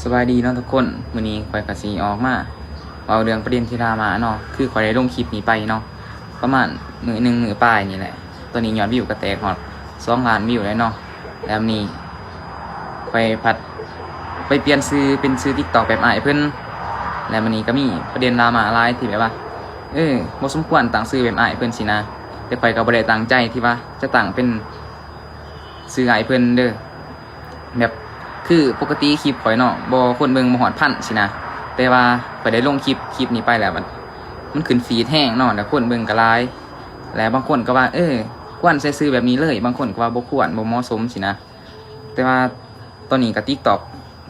ສະບາຍດີເນາະທຸກຄົນ, ມື້ນີ້ຂ້ອຍກໍຊິອອກມາເວົ້າເລື່ອງປະເດັນທີ່ດຣາມາເນາະ. ຄືຂ້ອຍໄດ້ລົງຄລິບນີ້ໄປເນາະ ປະມານມື້ໜຶ່ງມື້ປາຍນີ້ແຫຼະ, ຕອນນີ້ຍອດວິວກໍແຕກຮອດສອງລ້ານວິວແລ້ວເນາະ. ແລ້ວມື້ນີ້ຂ້ອຍພັດໄປປ່ຽນຊື່ເປັນຊື່ TikTok ແບບອ້າຍເພິ່ນ, ແລ້ວມື້ນີ້ກໍມີປະເດັນດຣາມາຫຼາຍທີ່ແບບວ່າ ເອີ ບໍ່ສົມຄວນຕັ້ງຊື່ແບບອ້າຍເພິ່ນຊີ້ນະ. ແຕ່ຂ້ອຍກໍບໍ່ໄດ້ຕັ້ງໃຈທີ່ວ່າຈະຕັ້ງເປັນຊື່ອ້າຍເພິ່ນເດີ້. ແບບ ຄືປົກກະຕິຄລິບຂ້ອຍເນາະ ບໍ່ ຄົນເບິ່ງບໍ່ຮອດພັນຊີ້ນະ, ແຕ່ວ່າຂ້ອຍໄດ້ລົງຄລິບ ຄລິບນີ້ໄປແລ້ວ ມັນ ມັນຂຶ້ນຟີດແຮງເນາະ ແລ້ວຄົນເບິ່ງກໍຫຼາຍ, ແລ້ວບາງຄົນກໍວ່າ ເອີ ຄວນໃສ່ຊື່ແບບນີ້ເລີຍ, ບາງຄົນກໍວ່າບໍ່ຄວນ ບໍ່ເໝາະສົມຊີ້ນະ. ແຕ່ວ່າຕອນນີ້ກໍ TikTok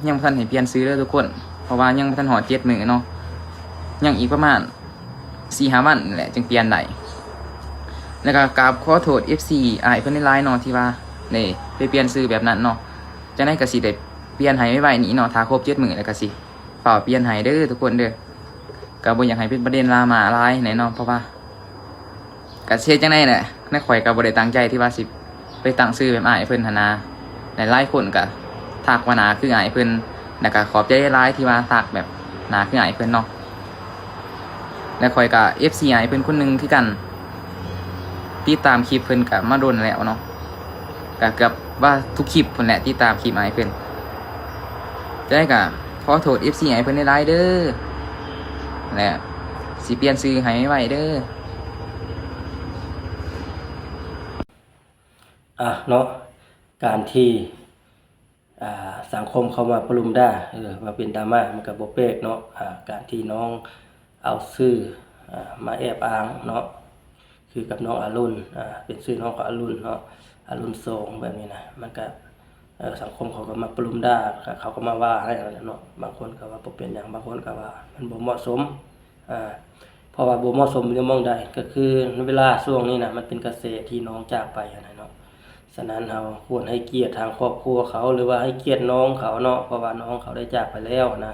ຍັງບໍ່ທັນໃຫ້ປ່ຽນຊື່ເດີ້ທຸກຄົນ, ເພາະວ່າຍັງບໍ່ທັນຮອດເຈັດມື້ເນາະ, ຍັງອີກປະມານ ສີ່ຫ້າວັນນີ້ແຫຼະຈຶ່ງປ່ຽນໄດ້. ແລ້ວກໍກາບຂໍໂທດ ເອັຟຊີ ອ້າຍເພິ່ນຫຼາຍໆເນາະ ທີ່ວ່າໄດ້ໄປປ່ຽນຊື່ແບບນັ້ນເນາະ. ຈັ່ງໃດກໍຊິໄດ້ປ່ຽນໃຫ້ໄວໆນີ້ເນາະ, ຖ້າຄົບເຈັດມື້ແລ້ວກໍຊິຟ້າວປ່ຽນໃຫ້ເດີ້ທຸກຄົນເດີ້. ກໍບໍ່ຢາກໃຫ້ເປັນປະເດັນດຣາມາຫຼາຍແນ່ເນາະ, ເພາະວ່າກໍຊິເຮັດຈັ່ງໃດແຫຼະ, ແນວຂ້ອຍກໍບໍ່ໄດ້ຕັ້ງໃຈທີ່ວ່າຊິ ໄປຕັ້ງຊື່ແບບອ້າຍເພິ່ນຫັ້ນນະ. ຫຼາຍໆຄົນກໍທັກວ່າໜ້າຄືອ້າຍເພິ່ນ, ແລ້ວກໍຂອບໃຈຫຼາຍໆທີ່ວ່າທັກແບບໜ້າຄືອ້າຍເພິ່ນເນາະ. ແລ້ວຂ້ອຍກໍ ເອັຟຊີ ອ້າຍເພິ່ນຄົນໜຶ່ງຄືກັນ, ຕິດຕາມຄລິບເພິ່ນກໍມາດົນແລ້ວເນາະ, ກໍເກືອບວ່າທຸກຄລິບພຸ້ນແຫຼະ ຕິດຕາມຄລິບອ້າຍເພິ່ນ. ຈັ່ງໃດກໍຂໍໂທດ ເອັຟຊີ ອ້າຍເພິ່ນຫຼາຍໆເດີ້, ແລະ ຊິປ່ຽນຊື່ໃຫ້ໄວໆເດີ້. ອ່ະເນາະ ການທີ່ ອ່າ ສັງຄົມເຂົ້າມາປະລຸມດ່າ ເອີ ວ່າເປັນດຣາມາ ມັນກໍບໍ່ແປກເນາະ. ອ່າ ການທີ່ນ້ອງເອົາຊື່ ອ່າ ມາແອບອ້າງເນາະ ຄືກັບນ້ອງອາລຸນ ອ່າ ເປັນຊື່ນ້ອງອາລຸນເນາະ ອາລຸນສອງ ແບບນີ້ນະ, ມັນກໍ ເອີ ສັງຄົມເຂົາກໍມາປະລຸມດ່າ ເຂົາກໍມາວ່າໃຫ້ເນາະ. ບາງຄົນກໍວ່າບໍ່ເປັນຫຍັງ, ບາງຄົນກໍວ່າມັນບໍ່ເໝາະສົມ. ອ່າ ເພາະວ່າບໍ່ເໝາະສົມຢູ່ໝ່ອງໃດ ກໍຄືເວລາຊ່ວງນີ້ນະ ມັນເປັນກະແສທີ່ນ້ອງຈາກໄປຫັ້ນນະເນາະ. ສະນັ້ນເຮົາຄວນໃຫ້ກຽດທາງຄອບຄົວເຂົາ ຫຼືວ່າໃຫ້ກຽດນ້ອງເຂົາເນາະ, ເພາະວ່ານ້ອງເຂົາໄດ້ຈາກໄປແລ້ວນະ.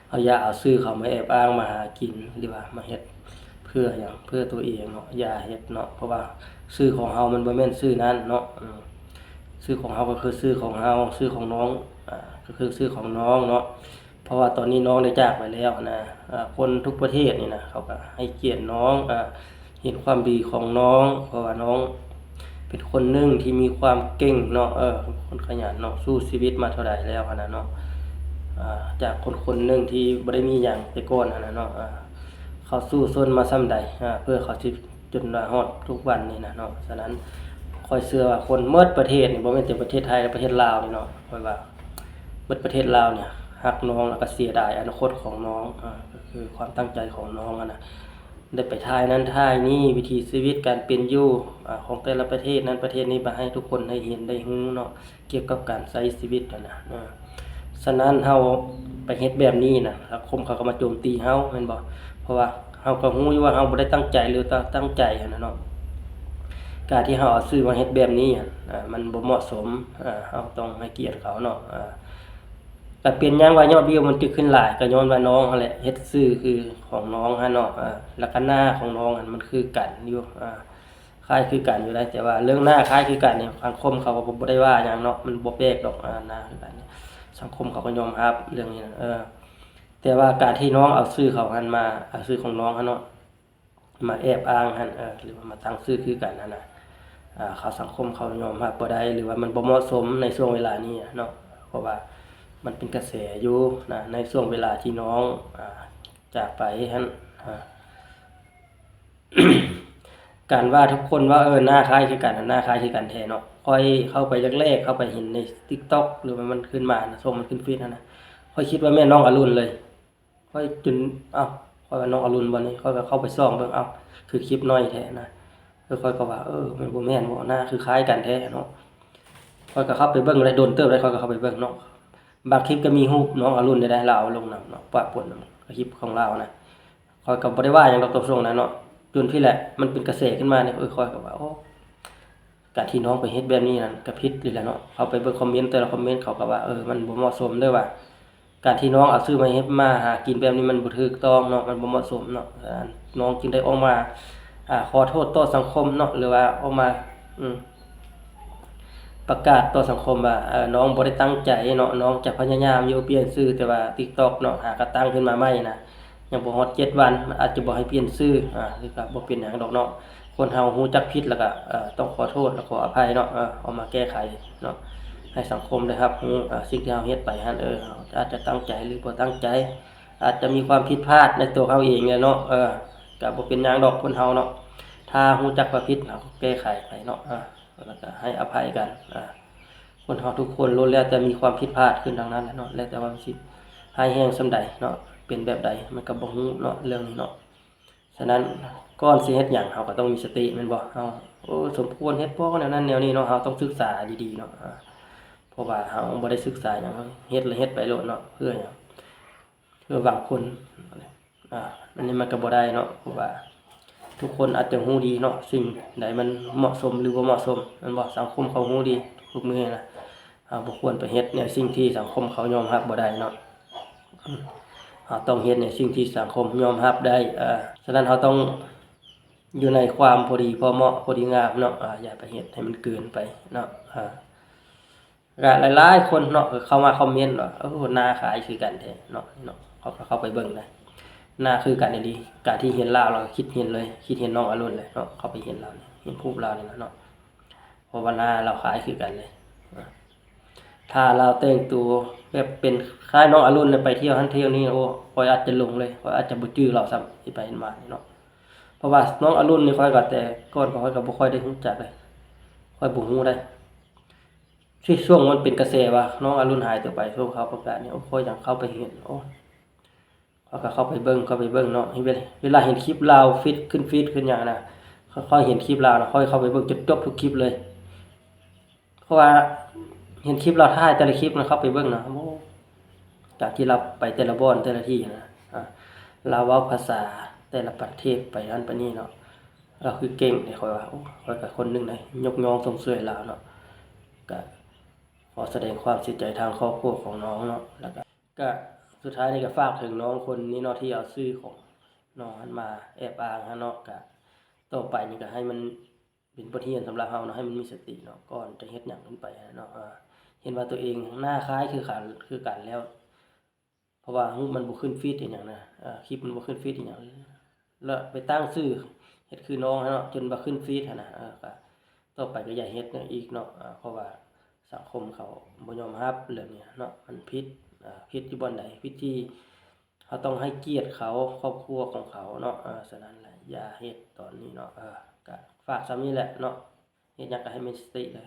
ເຮົາຢ່າເອົາຊື່ເຂົາມາແອບອ້າງມາຫາກິນ ຫຼືວ່າມາເຮັດເພື່ອຫຍັງ ເພື່ອຕົວເອງເນາະ, ຢ່າເຮັດເນາະ. ເພາະວ່າຊື່ຂອງເຮົາມັນບໍ່ແມ່ນຊື່ນັ້ນເນາະ. ຊື່ຂອງເຮົາກໍຄືຊື່ຂອງເຮົາ, ຊື່ຂອງນ້ອງ ອ່າ ກໍຄືຊື່ຂອງນ້ອງເນາະ. ເພາະວ່າຕອນນີ້ນ້ອງໄດ້ຈາກໄປແລ້ວນະ. ອ່າ ຄົນທຸກປະເທດນີ້ນະ ເຂົາກໍໃຫ້ກຽດນ້ອງ ອ່າ ເຫັນຄວາມດີຂອງນ້ອງ, ເພາະວ່ານ້ອງເປັນຄົນໜຶ່ງທີ່ມີຄວາມເກັ່ງເນາະ, ເອີ ເປັນຄົນຂະຫຍັນເນາະ, ສູ້ຊີວິດມາເທົ່າໃດແລ້ວຫັ້ນນະເນາະ. ອ່າ ຈາກຄົນຄົນໜຶ່ງທີ່ບໍ່ໄດ້ມີຫຍັງແຕ່ກ່ອນຫັ້ນນະເນາະ, ອ່າ ເຂົາສູ້ຊົນມາສ່ຳໃດ ອ່າ ເພື່ອເຂົາຊິຈົນມາຮອດທຸກວັນນີ້ນະເນາະ. ສະນັ້ນ ຂ້ອຍເຊື່ອວ່າຄົນໝົດປະເທດນີ້ ບໍ່ແມ່ນແຕ່ປະເທດໄທ ແລະ ປະເທດລາວນີ້ເນາະ, ຂ້ອຍວ່າໝົດປະເທດລາວນີ້ຮັກນ້ອງ ແລ້ວກໍເສຍດາຍອະນາຄົດຂອງນ້ອງ, ອ່າ ກໍຄືຄວາມຕັ້ງໃຈຂອງນ້ອງຫັ້ນນະ. ໄດ້ໄປຖ່າຍນັ້ນຖ່າຍນີ້ ວິຖີຊີວິດການເປັນຢູ່ ອາ ຂອງແຕ່ລະປະເທດນັ້ນປະເທດນີ້ ມາໃຫ້ທຸກຄົນໄດ້ເຫັນໄດ້ຮູ້ເນາະ ກ່ຽວກັບການໃຊ້ຊີວິດຫັ້ນນະ. ເອີ ສະນັ້ນເຮົາໄປເຮັດແບບນີ້ນະ ສັງຄົມເຂົາກໍມາໂຈມຕີເຮົາແມ່ນບໍ່? ເພາະວ່າເຮົາກໍຮູ້ຢູ່ວ່າເຮົາບໍ່ໄດ້ຕັ້ງໃຈ ຫຼືວ່າຕັ້ງໃຈຫັ້ນນະເນາະ. ການທີ່ເຮົາເອົາຊື່ມາເຮັດແບບນີ້ຫັ້ນ ອາ ມັນບໍ່ເໝາະສົມ, ອາ ເຮົາຕ້ອງໃຫ້ກຽດເຂົາເນາະ. ອາ ກໍເປັນຫຍັງວ່າຍອດວິວມັນຈຶ່ງຂຶ້ນຫຼາຍ ກໍຍ້ອນວ່ານ້ອງຫັ້ນແຫຼະ ເຮັດຊື່ຄືຂອງນ້ອງຫັ້ນເນາະ, ເອີ ແລ້ວກໍໜ້າຂອງນ້ອງຫັ້ນມັນຄືກັນຢູ່ ເອີ ຄ້າຍຄືກັນຢູ່ໃດ໋, ແຕ່ວ່າເລື່ອງໜ້າຄ້າຍຄືກັນນີ້ ສັງຄົມເຂົາກໍບໍ່ໄດ້ວ່າຫຍັງເນາະ, ມັນບໍ່ແປກດອກ ເອີ ໜ້າຄືກັນນີ້ ສັງຄົມເຂົາກໍຍອມຮັບເລື່ອງນີ້ນະ. ເອີ ແຕ່ວ່າການທີ່ນ້ອງເອົາຊື່ເຂົາຫັ້ນມາ ເອົາຊື່ຂອງນ້ອງຫັ້ນເນາະ ມາແອບອ້າງຫັ້ນ ເອີ ຫຼືວ່າມາຕັ້ງຊື່ຄືກັນຫັ້ນນະ ເອີ ເຂົາ ສັງຄົມເຂົາຍອມຮັບບໍ່ໄດ້ ຫຼືວ່າມັນບໍ່ເໝາະສົມໃນຊ່ວງເວລານີ້ເນາະ, ເພາະວ່າມັນເປັນກະແສຢູ່ນະ ໃນຊ່ວງເວລາທີ່ນ້ອງ ອາ ຈາກໄປຫັ້ນ. ອາ ການວ່າທຸກຄົນວ່າ ເອີ ໜ້າຄ້າຍຄືກັນ ໜ້າຄ້າຍຄືກັນແທ້ເນາະ, ຂ້ອຍເຂົ້າໄປແລກໆ ເຂົ້າໄປເຫັນໃນ TikTok ຫຼືວ່າມັນຂຶ້ນມານະ ຊ່ວງມັນຂຶ້ນຟີດຫັ້ນນະ, ຂ້ອຍຄິດວ່າແມ່ນນ້ອງອາລຸນເລີຍ. ຂ້ອຍຈົນ ເອົ້າ ຂ້ອຍວ່ານ້ອງອາລຸນບໍ່ນີ້? ຂ້ອຍກໍເຂົ້າໄປສ່ອງເບິ່ງ ເອົ້າ ຄືຄລິບນ້ອຍແທ້ນະ. ເອີ ຂ້ອຍກໍວ່າ ເອີ ມັນບໍ່ແມ່ນບໍ່ ໜ້າຄືຄ້າຍກັນແທ້ເນາະ. ຂ້ອຍກໍເຂົ້າໄປເບິ່ງໄດ້ດົນເຕີບແລ້ວ ຂ້ອຍກໍເຂົ້າໄປເບິ່ງເນາະ. ບາງຄລິບກໍມີຮູບນ້ອງອາລຸນໄດ້ ລາວເອົາລົງນຳເນາະ ປະປົນນຳຄລິບຂອງລາວນະ. ຂ້ອຍກໍບໍ່ໄດ້ວ່າຫຍັງດອກ ຕອນຊ່ວງນັ້ນເນາະ, ຈົນພີ້ແຫຼະ ມັນເປັນກະແສຂຶ້ນມານີ້ ເອີ ຂ້ອຍກໍວ່າ ໂອ້ ການທີ່ນ້ອງໄປເຮັດແບບນີ້ນັ້ນກໍຜິດຢູ່ແລ້ວເນາະ. ເຮົາໄປເບິ່ງຄອມເມັນແຕ່ລະຄອມເມັນ ເຂົາກໍວ່າ ເອີ ມັນບໍ່ເໝາະສົມເດີວ່າ ການທີ່ນ້ອງເອົາຊື່ມາເຮັດ ມາຫາກິນແບບນີ້ ມັນບໍ່ຖືກຕ້ອງເນາະ ມັນບໍ່ເໝາະສົມເນາະ. ນ້ອງຈຶ່ງໄດ້ອອກມາ ອາ ຂໍໂທດຕໍ່ສັງຄົມເນາະ ຫຼືວ່າອອກມາ ອືມ ປະກາດຕໍ່ສັງຄົມວ່າ ເອີ ນ້ອງບໍ່ໄດ້ຕັ້ງໃຈເນາະ, ນ້ອງຈະພະຍາຍາມຢູ່ປ່ຽນຊື່, ແຕ່ວ່າ TikTok ເນາະ ຫາກະຕັ້ງຂຶ້ນມາໃໝ່ນະ ຍັງບໍ່ຮອດເຈັດວັນ ມັນອາດຈະບໍ່ໃຫ້ປ່ຽນຊື່ ອາ ຫຼືກະບໍ່ເປັນຫຍັງດອກເນາະ. ຄົນເຮົາຮູ້ຈັກຜິດແລ້ວກະ ເອີ ຕ້ອງຂໍໂທດ ແລະ ຂໍອະໄພເນາະ, ເອີ ເອົາມາແກ້ໄຂເນາະ ໃຫ້ສັງຄົມໄດ້ຮັບຮູ້ ເອີ ສິ່ງທີ່ເຮົາເຮັດໄປຫັ້ນ ເອີ ເຮົາອາດຈະຕັ້ງໃຈ ຫຼື ບໍ່ຕັ້ງໃຈ, ອາດຈະມີຄວາມຜິດພາດໃນຕົວເຮົາເອງແຫຼະເນາະ, ເອີ ກະບໍ່ເປັນຫຍັງດອກຄົນເຮົາເນາະ. ຖ້າຮູ້ຈັກວ່າຜິດ ເຮົາກໍແກ້ໄຂໄປເນາະ ເອີ ແລ້ວກໍໃຫ້ອະໄພກັນ. ອາ ຄົນເຮົາທຸກຄົນລ້ວນແລ້ວແຕ່ມີຄວາມຜິດພາດຂຶ້ນທັງນັ້ນແຫຼະເນາະ, ແລ້ວແຕ່ວ່າມັນຊິຮ້າຍແຮງສ່ຳໃດເນາະ, ເປັນແບບໃດ ມັນກໍບໍ່ຮູ້ເນາະ ເລື່ອງນີ້ເນາະ. ສະນັ້ນ ກ່ອນຊິເຮັດຫຍັງ ເຮົາກໍຕ້ອງມີສະຕິແມ່ນບໍ່? ເຮົາ ໂອ້ ສົມຄວນເຮັດບໍ່ ແນວນັ້ນແນວນີ້ເນາະ, ເຮົາຕ້ອງສຶກສາດີໆເນາະ. ອາ ເພາະວ່າເຮົາບໍ່ໄດ້ສຶກສາຫຍັງ ເຮົາເຮັດລະເຮັດໄປໂລດເນາະ. ເພື່ອຫຍັງ? ເພື່ອຫວັງຜົນ ອາ ອັນນີ້ມັນກໍບໍ່ໄດ້ເນາະ, ເພາະວ່າທຸກຄົນອາດຈະຮູ້ດີເນາະ ສິ່ງໃດມັນເໝາະສົມ ຫຼື ບໍ່ເໝາະສົມ ແມ່ນບໍ່? ສັງຄົມເຂົາຮູ້ດີທຸກມື້ນະ, ເຮົາບໍ່ຄວນໄປເຮັດໃນສິ່ງທີ່ສັງຄົມເຂົາຍອມຮັບບໍ່ໄດ້ເນາະ. ເຮົາຕ້ອງເຮັດໃນສິ່ງທີ່ສັງຄົມຍອມຮັບໄດ້. ເອີ ສະນັ້ນເຮົາຕ້ອງຢູ່ໃນຄວາມພໍດີພໍເໝາະ ພໍດີງາມເນາະ, ອາ ຢ່າໄປເຮັດໃຫ້ມັນເກີນໄປເນາະ. ອາ ກະຫຼາຍໆຄົນເນາະ ເຂົ້າມາຄອມເມັນວ່າ ໂອ້ ໜ້າຄ້າຍຄືກັນແທ້ເນາະ, ເນາະ ເຂົາກໍເຂົ້າໄປເບິ່ງໄດ໋ ໜ້າຄືກັນອີ່ຫຼີ. ການທີ່ເຫັນລາວ ລາວກໍຄິດເຫັນເລີຍ ຄິດເຫັນນ້ອງອະລຸນເລີຍເນາະ, ເຂົ້າໄປເຫັນລາວ ເຫັນຮູບລາວນີ້ລະເນາະ, ເພາະວ່າໜ້າລາວຄ້າຍຄືກັນເລີຍ. ຖ້າລາວແຕ່ງຕົວແບບເປັນຄ້າຍນ້ອງອະລຸນ ແລ້ວໄປທ່ຽວຫັ້ນທ່ຽວນີ້ ໂອ້ ຂ້ອຍອາດຈະຫຼົງເລີຍ, ຂ້ອຍອາດຈະບໍ່ຈື່ລາວຊ້ຳ ທີ່ໄປເຫັນມານີ້ເນາະ. ເພາະວ່ານ້ອງອະລຸນນີ້ ຂ້ອຍກໍແຕ່ກ່ອນ ຂ້ອຍກໍບໍ່ຄ່ອຍໄດ້ຮູ້ຈັກເລີຍ, ຂ້ອຍບໍ່ຮູ້ໄດ໋. ທີ່ຊ່ວງມັນເປັນກະແສວ່ານ້ອງອະລຸນຫາຍຕົວໄປ ຊ່ວງເຂົາປະກາດນີ້ ໂອ້ ຂ້ອຍຍັງເຂົ້າໄປເຫັນ ໂອ້ ຂ້ອຍກໍເຂົ້າໄປເບິ່ງ ເຂົ້າໄປເບິ່ງເນາະ. ເວລາ ເວລາເຫັນຄລິບລາວຟີດ ຂຶ້ນຟີດຂຶ້ນຫຍັງນະ ຂ້ອຍເຫັນຄລິບລາວນະ ຂ້ອຍເຂົ້າໄປເບິ່ງຈົນຈົບທຸກຄລິບເລີຍ. ເພາະວ່າເຫັນຄລິບລາວຖ່າຍແຕ່ລະຄລິບນະ ເຂົ້າໄປເບິ່ງນະ ໂອ້ ຈາກທີ່ລາວໄປແຕ່ລະບ່ອນແຕ່ລະທີ່ນະ ອາ ລາວເວົ້າພາສາແຕ່ລະປະເທດໄປຫັ້ນໄປນີ້ເນາະ ລາວຄືເກັ່ງເດ້. ຂ້ອຍວ່າ ໂອ້ ຂ້ອຍກໍຄົນໜຶ່ງນະ ຍົກຍ້ອງຊົມເຊີຍລາວເນາະ. ກະຂໍສະແດງຄວາມເສຍໃຈທາງຄອບຄົວຂອງນ້ອງເນາະ ແລ້ວກະ ກະສຸດທ້າຍນີ້ກະຝາກເຖິງນ້ອງຄົນນີ້ເນາະ ທີ່ເອົາຊື່ຂອງນ້ອງຫັ້ນມາແອບອ້າງຫັ້ນເນາະ. ກະຕໍ່ໄປນີ້ກະໃຫ້ມັນເປັນບົດຮຽນສຳລັບເຮົາເນາະ, ໃຫ້ມັນມີສະຕິເນາະ ກ່ອນຈະເຮັດຫຍັງຂຶ້ນໄປຫັ້ນເນາະ. ເຫັນວ່າຕົວເອງໜ້າຄ້າຍຄືກັນ ຄືກັນແລ້ວ ເພາະວ່າຮູບມັນບໍ່ຂຶ້ນຟີດອີ່ຫຍັງນະ, ເອີ ຄລິບມັນບໍ່ຂຶ້ນຟີດອີ່ຫຍັງ ແລ້ວໄປຕັ້ງຊື່ເຮັດຄືນ້ອງຫັ້ນເນາະ ຈົນວ່າຂຶ້ນຟີດຫັ້ນນະ. ເອີ ກະຕໍ່ໄປກໍຢ່າເຮັດອີກເນາະ ເອີ ເພາະວ່າສັງຄົມເຂົາບໍ່ຍອມຮັບເລື່ອງນີ້ເນາະ. ມັນຜິດ ເອີ ຜິດຢູ່ບ່ອນໃດ? ຜິດທີ່ເຮົາຕ້ອງໃຫ້ກຽດເຂົາ ຄອບຄົວຂອງເຂົາເນາະ. ເອີ ສະນັ້ນແຫຼະ ຢ່າເຮັດຕອນນີ້ເນາະ. ເອີ ກະຝາກສ່ຳນີ້ແຫຼະເນາະ, ເຮັດຫຍັງກໍໃຫ້ມີສະຕິເດີ.